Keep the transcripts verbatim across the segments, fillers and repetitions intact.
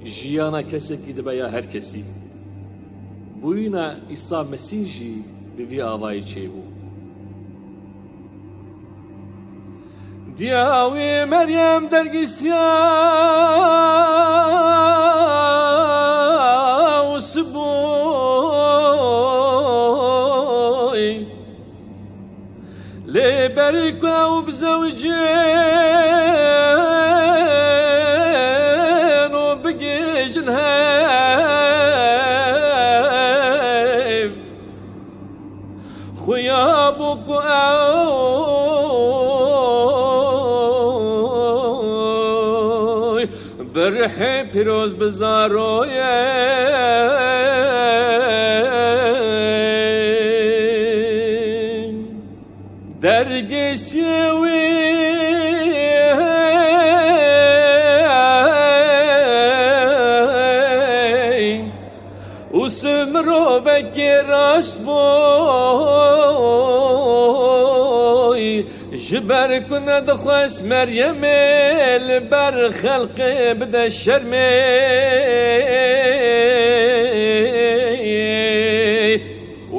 Jiyana kesekî dibe ya her kesî. Bûyîna Îsa Mesîh jî bi vî avayî çêbû. Diya wî Meryem dergîsiya û sibûy. Lê berî ku ew bizewicin û bigihîjin hev, xuya bû ku ew bi rihê pîroz bi zaroyê dergîsiyê wî û si mirovekî rast bûy. Ji ber ku nedixwest Meryemê li ber xelqê bide şermê,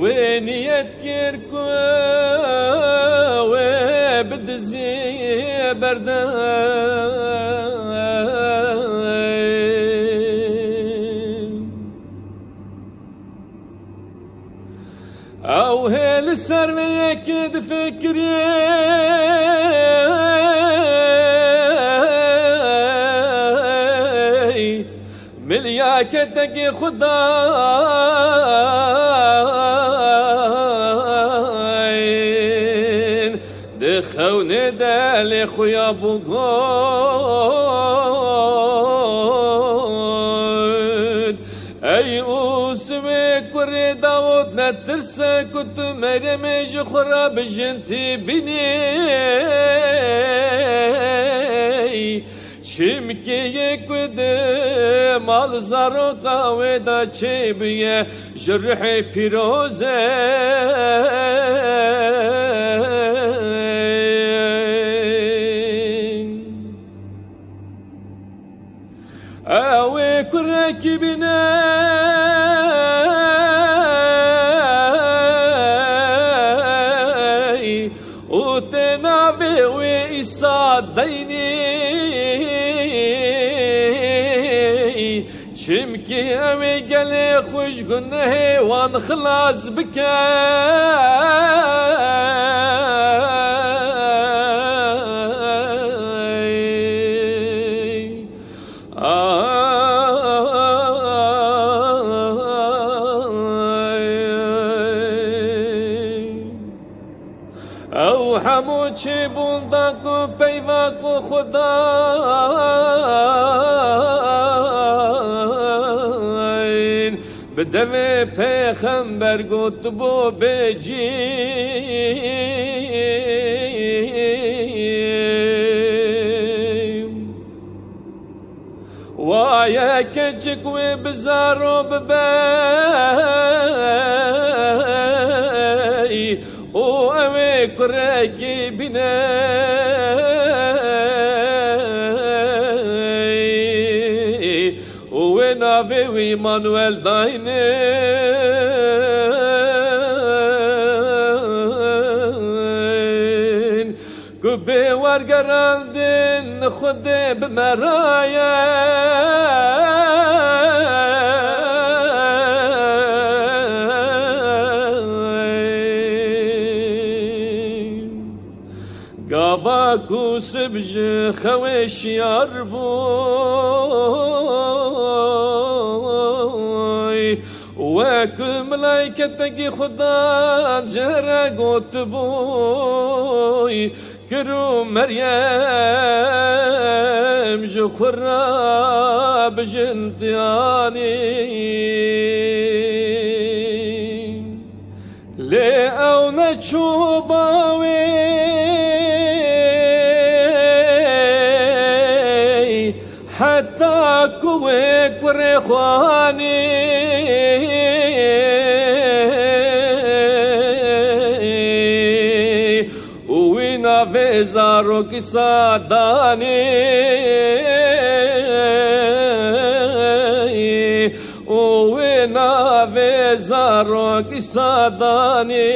wê niyet kir ku wê bi dizî berde. Ew hê li ser vê yekê difikirî, milyaketekî Xwedayên di xewnê de lê xuya bû got. Ey Ûswê kurê Dawûd, netirse ku tu Meryemê ji xwe re bijintî bînî. Çimkî yê ku di mal zaroka wê de çêbûye ji ruhê pîrozê. Ew ê kurekî bîne û tê navê wê Îsa deynî. Çimkî ew ê gelê xwe ji gunehê wan xilas bike. Ew hemû çêbûn da ku peyva ku Xwedayên bi devê pêxember gotibû bê cî. Waye keçik wê bi zaro bibe û ew ê kurekî bîne û wê navê wî Îmanuel dayne. Ku bê wergerandin Xwedê bi me re ye. Gava ku sib ji xewê şiyar bûy, wek milayketekî Xudan ji re gotibûy, Kir û Meryem ji xwe re bijin tiyanî. Lê ew neçû ba wê heta ku wê kurê xwe anî. Û wî navê zarokî Îsa danî. Zarok sadanî